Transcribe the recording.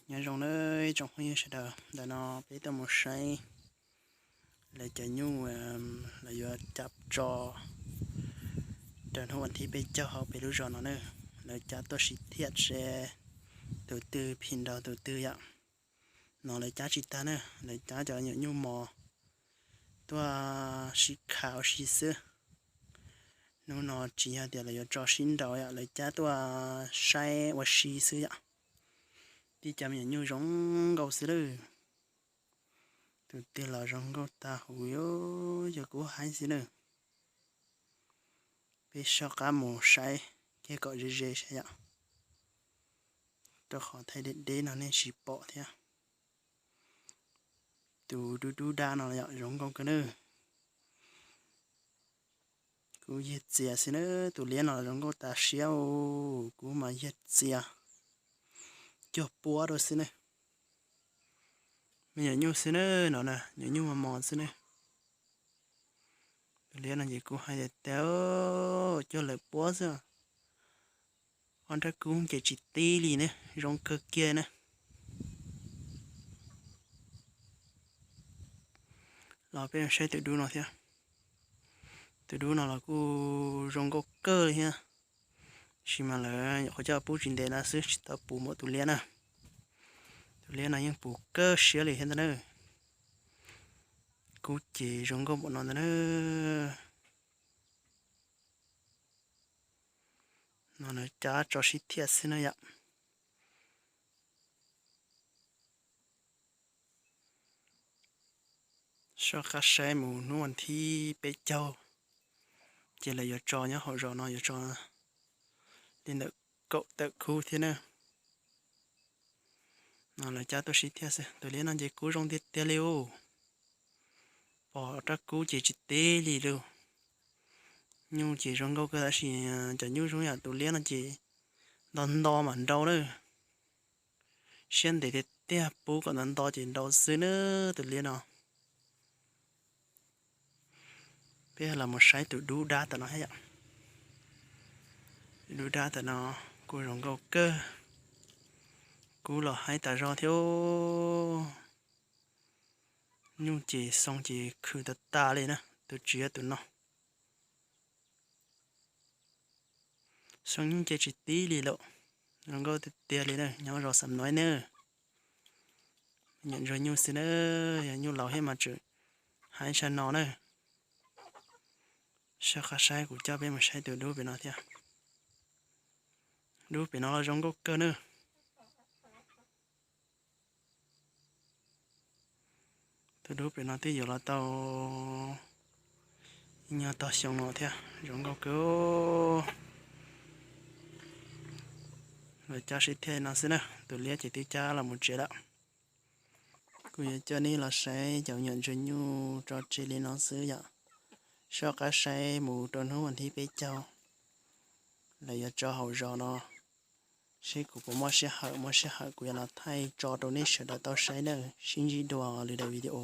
Nyob zoo nawb tsoom phooj ywg sawv daws, ntawm no peb tuaj mus saib lawv cov nyuj, lawv yuav cab tso rau hnub vas thib peb caug hauv peb lub zos no na. Lawv cab tuaj sib thiaj seb tus twg phim nrog tus twg yom. No lawv cab tsis tag na, lawv cab cov nyuam nyuj mos tuaj sib khav ua si xwb. Hnub no tsis yog tias lawv yuav tso sib nraus yom, lawv cab tuaj saib ua si xwb yom. Tib cov me nyuam nyuj zoo nkauj xwb lawm. Tus twg los zoo nkauj tag huv, yog kuv hais xwb na. Peb soj qab mus saib kiag kom ze ze saib yom, rau qhov thaij deb deb no nej tsis pom thiab. Tus dub dub dab no yom, zoo nkauj kawg na. Kuv yig txias xwb na, tus liab no zoo nkauj tas siab, kuv mas yig txias cuag puab rau xwb ne. Me nyuam nyuj xwb na, no na nyuam nyuj mos mos xwb ne. Tus liab no ces kuv hais tias tiag, cuag lawm puab xwb. Ob nrab kub ces tsis tib li ne, zoo kawg kiag ne. Los peb saib tus dub no thiab. Tus dub no los kuj zoo nkauj kawg li thiab, tab sis mas lawv nyuam qhuav coj pub tsis ntev no xwb tsis tau puv npaum tus liab na. Tus liab no yeej puv kawg siab li thiab ntag na. Kub ces zoo nkauj npaum no ntag na. No lawv cab tso sib thiaj xwb na yom. Soj qab saib mus hnub vas thib peb caug, ces lawv yuav tso nyob hauv zos no yuav tso li ntawm kaum tawm khub thiab na. No lawv cab tuaj sib thiaj xwb. Tus liab no ces kub zoo tiag tiag li ub. Pom rab kub ces tsis tib li lawm. Nyuj ces zoo nkauj kawg tab sis cov nyuj zoo yam tus liab no ces nto nto mam nrau na. Siab ntev tiag tiag, pub kom nto nto ces nrau xwb na tus liab no. Peb los mus saib tus dub dab tam no thiab yom. Dub dab tam no kuj zoo nkauj kawg. Kub los haib tas zog thiab. Nyuj ces xoo ces khwm tas tas li na, tus tsis yog tus no. Xoo nyuj ces tsis tib li lawm. Zoo nkauj tiag tiag li na, nyob zos Xam Nuav na. Nyuam ntsuag nyuj xwb na, yog nyuj laus thiab mas tseem haib tshaj no na. Soj qab saib kuv coj peb mus saib tus dub pem no thiab. Dub pem no los zoo nkauj kawg na. Tus dub pem no twb yuav los tau ib nyuag tog xyoo no thiab, zoo nkauj kawg. Lawv cab sib thiaj no xwb na, tus liab ces twb cab los mus tsev lawm. Kuv yuav coj nej los saib cov nyuam ntsuag nyuj tso tseg li no xwb yom. Soj qab saib mus rau hnub vas thib peb caug, lawv yuav tso hauv zos no. Seb kuv puas muaj sij hawm, muaj sij hawm kuv yuav los thaij tso rau nej sawv daws tau saib na. Sib ntsib dua lwm daim video.